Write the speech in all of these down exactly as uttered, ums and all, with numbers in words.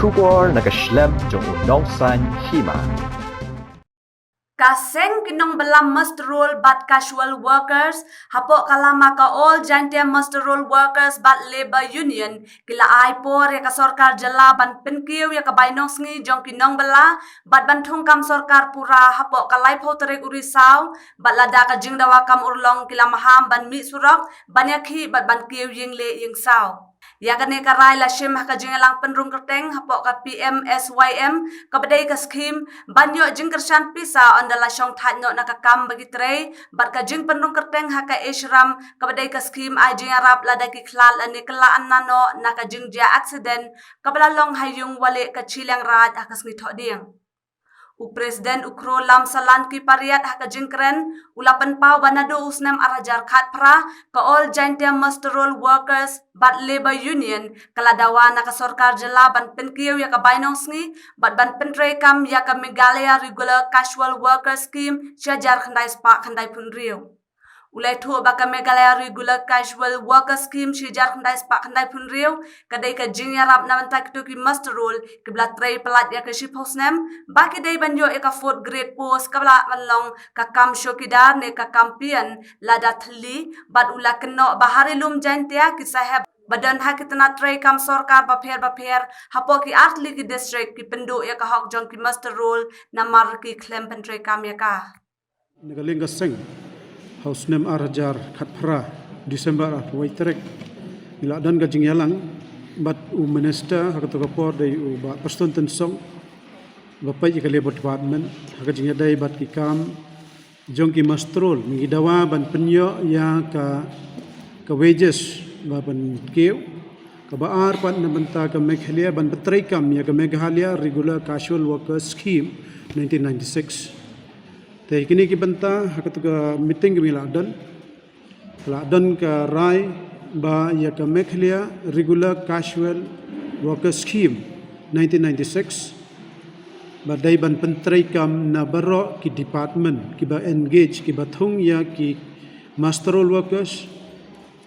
Khubor na ka shlem jong u nongsan hima. Ka seng ki nongbylla muster roll bad casual workers hapoh ka lama ka All Jaintia Muster Roll Workers bad Labour Union ki la ai por ïa ka sorkar jylla ban pynkiew ïa ka bainong sngi jong ki nongbylla bad ban thung kam sorkar pura hapoh ka laiphew tarik u Risaw bad lada ka jingdawa kam urlong ki la maham ban mih surok ban ïakhih bad ban kiew ïing leh ïing saw. Ïa kane ka rai la shim ha ka jingïalang pynrung kyrteng hapoh ka P M S Y M kaba dei ka skhim ban ïoh jingkyrshan pisa ynda la shong thait noh na ka kam ba ki trei bad ka jingpynrung kyrteng ha ka Eshram kaba dei ka skhim ai jingïarap lada ki khlad lane kylla anna noh na ka jingjia aksiden kaba la long ha ïung Waleh ka Chilliangraij ha ka sngi Thohdieng. U President u Khro Lam Salan ki Pariat ha ka jingkren u la pynpaw ba naduh u snem ar hajar khatphra ka All Jaintia Muster Roll Workers bad Labour Union ka la dawa na ka sorkar jylla ban pynkiew ïa ka bainong sngi bad ban pyntreikam ïa ka Meghalaya Regular Casual Worker Scheme shi hajar khyndai spah khyndai phew hynriew. U la ïathuh ba ka Meghalaya Regular Casual Worker Scheme shi hajar khyndai spah khyndai phew hynriew ka dei ka jingïarap na bynta kito ki muster roll kiba la trei palat ïa ka shiphew snem ba ki dei ban ïoh ïa ka fourth grade post kaba lah ban long ka kam chowkidar ne ka kam peon lada thylli bad u la kynnoh ba ha Ri Lum Jaintia ki sahep ba don ha ki tnat treikam sorkar bapher bapher hapoh ki artylli ki district ki pynduh ïa ka hok jong ki muster roll namar ki khlem pyntreikam ïa ka. Na ka liang ka seng ha u snem ar hajar khatphra December arphew wei tarik ngi la don ka jingïalang bad u Minister ha kato ka por dei u Bah Prestone Tynsong ba peit ïa ka Labour Department ha ka jingïadei bad ki kam jong ki muster roll. Ngi dawa ban pynïoh ïa ka ka wages ba pynkiew. Kaba ar pat na bynta ka Meghalaya ban pyntreikam ïa ka Meghalaya Regular Casual Worker Scheme nineteen ninety-six. Te kine ki bynta ha kato ka meeting kaba ngi la don la don ka rai ba ïa ka Meghalaya Regular Casual Worker Scheme nineteen ninety-six ba dei ban pyntreikam na baroh ki department kiba engage kiba thung ïa ki muster roll workers,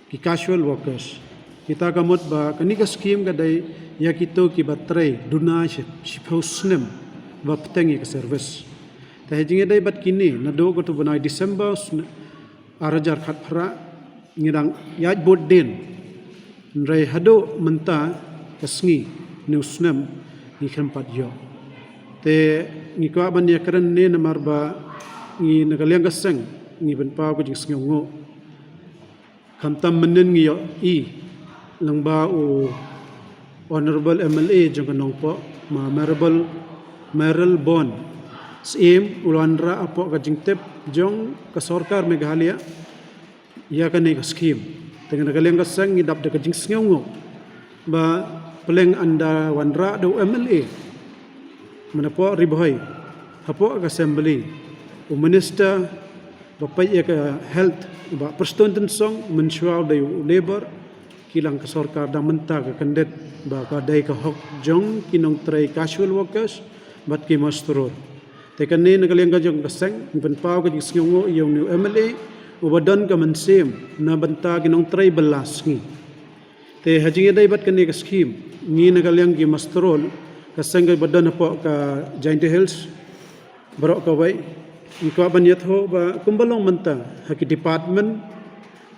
ki casual workers. Kita ka mut ba kane ka scheme ka dei ïa kito kiba trei duna shi, shiphew snem ba bteng ïa ka service. Te ha jingïadei bad kine naduh kato u bnai December sne-, ar hajar khatphra ngi dang ïaid bud dien. Hynrei haduh mynta ka sngi ne u snem ngi khlem pat ïoh. Te ngi kwah ban ïakren ne namar ba ngi na ka liang ka seng ngi pynpaw ka jingsngewnguh. Khamtam mynnin ngi ïohi lyngba u Honorable M L A jong ka Nongpoh, Ma Maribel, Maribel Born Syiem u la wanrah hapoh ka jingtip jong ka sorkar Meghalaya ïa kane ka scheme. Te na ka liang ka seng ngi dap da ka jingsngewnguh ba pleng ynda wanrah da u M L A mynhapoh Ri Bhoi hapoh ka Assembly, u Minister ba peit ïa ka health, Bah Prestone Tynsong, mynshuwa u dei u Labour, ki la ong ka sorkar dang mynta ka kyndit ba ka dei ka hok jong ki nongtrei casual workers bad ki muster roll. Te kane na ka liang ka jong ka seng ngi pynpaw ka jingsngewnguh ïa une u M L A uba don ka mynsiem na bynta ki nongtrei bylla sngi. Te ha jingïadei bad kane ka scheme ngi na ka liang ki muster roll ka seng kaba don hapoh ka Jaintia Hills baroh kawei ngi kwah ban ïathuh ba kumba long mynta ha ki department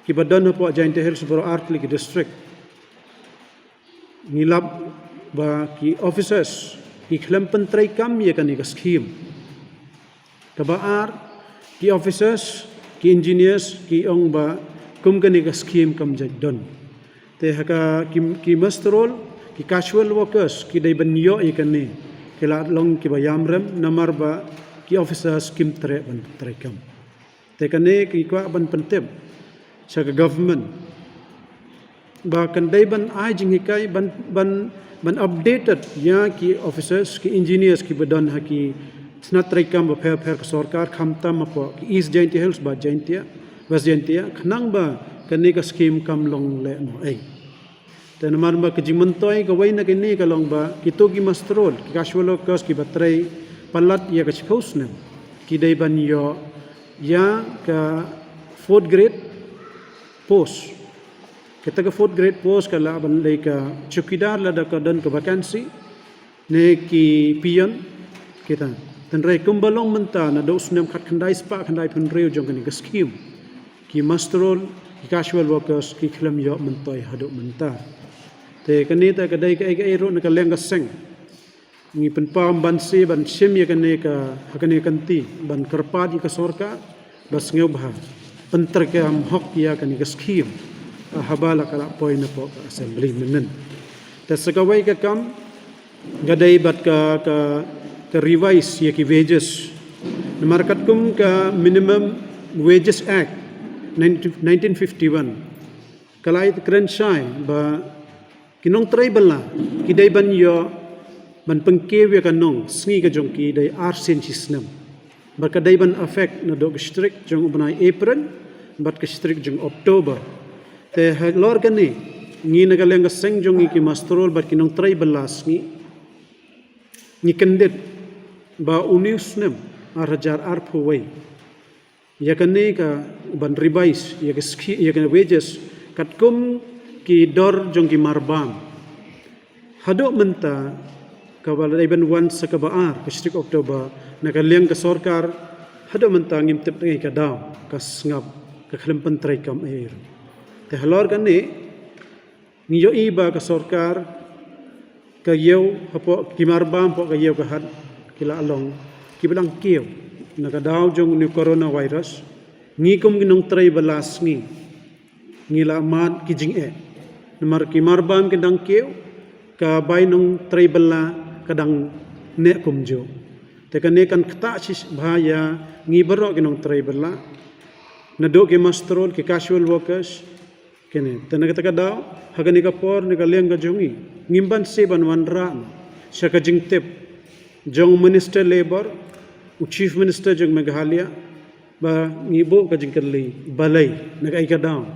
kiba don hapoh Jaintia Hills baroh artylli ki district ngi lap ba ki officers ki khlem pyntreikam ïa kane ka scheme. Kaba ar, ki officers, ki engineers ki ong ba kum kane ka scheme kam jait don. Te ha ka ki, ki muster roll, ki casual workers ki dei ban ïoh ïa kane, ki la long kiba ïam rem namar ba ki officers kim treh ban treikam. Te kane ki kwah ban pyntip sha ka government ba kan dei ban ai jinghikai ban, ban, ban updated ïa ki officers, ki engineers kiba don ha ki tnat treikam bapher bapher ka sorkar, khamtam hapoh ki East Jaintia Hills bad Jaintia, West Jaintia, khnang ba kane ka scheme kam long lehnohei. Te namar ba ka jingmyntoi kawei na kine ka long ba kito ki muster roll, ki casual workers kiba trei palat ïa ka shiphew snem ki dei ban ïoh ïa ka fourth grade post. Kata ka fourth grade post ka lah ban dei ka chowkidar lada ka don ka vacancy. ne ki peon kita. Tynrai kumba long mynta naduh u snem khatkhyndai spah khyndai phew hynriew jong kane ka skhim, ki muster roll, ki casual workers ki khlem ïoh myntoi haduh mynta. Te kane te ka dei kaei kaei ruh na ka liang ka seng. Ngi pynpaw ban sngewbha ban shim ïa kane ka, ha kane ka kynti, ban kyrpad ïa ka sorkar ba sngewbha pyntreikam hok ïa kane ka skhim, ah, haba la ka la poi na pok ka assembly mynnin. Te sa kawei ka kam ka dei bad ka, ka, ka revise ïa ki wages. Namar katkum ka Minimum Wages Act nineteen fifty-one ka la ïa kren shai ba ki nongtrei bylla ki dei ban ïoh ban pynkiew ïa ka nongsngi ka jong ki dei arsien shi snem. Bad ka dei ban effect naduh ka shi tarik jong u bnai April bad ka shi tarik jong October. Te halor kane, ngi na ka liang ka seng jong ngi ki muster roll bad ki nongtrei bylla sngi, ngi kyndit ba une u snem ar hajar arphew wei ïa kane ka ban revise ïa ka skhim, ïa ka wages katkum ki dor jong ki marbam. Haduh mynta kaba la dei ban wan sa kaba ar ka shi tarik October na ka liang ka sorkar, haduh mynta ngim tip da kaei ka daw, ka sngap, ka khlem pyntreikam ei ei ruh. Te halor kane, ngi ïohi ba ka sorkar, ka ïew hapoh ki marbam hapoh ka ïew ka hat ki la long kiba dang kiew na ka daw jong une u coronavirus. Ngi kum ki nongtrei bylla sngi ngi la mad ki jingeh. Namar ki marbam ki dang kiew, ka bai nongtrei bylla ka dang neh kumjuh. Te kane kan ktah shibha ïa ngi baroh ki nongtrei bylla, naduh ki muster roll, ki casual workers, kine. Te na kata ka daw, ha kane ka por, na ka liang ka jong ngi, ngim banse ban wanrah noh sha ka jingtip jong Minister Labour, u Chief Minister jong Meghalaya, ba ngi buh ka jingkylli, balei, na kaei ka daw,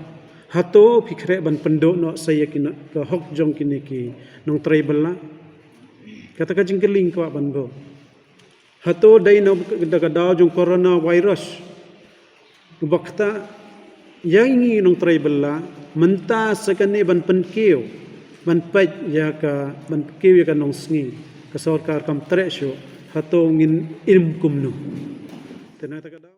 hato phi khreh ban pynduh noh sa ïa ki no-, ka hok jong kine ki nongtrei bylla? Kata ka jingkylli ngi kwah ban buh. Hato dei na da ka daw jong coronavirus uba ktah ïa ngi nongtrei bylla mynta sa kane ban pynkiew, ban peit ïa ka, ban pynkiew ïa ka nongsngi, ka sorkar kam treh shuh, hato ngin im kumno? Te na kata ka daw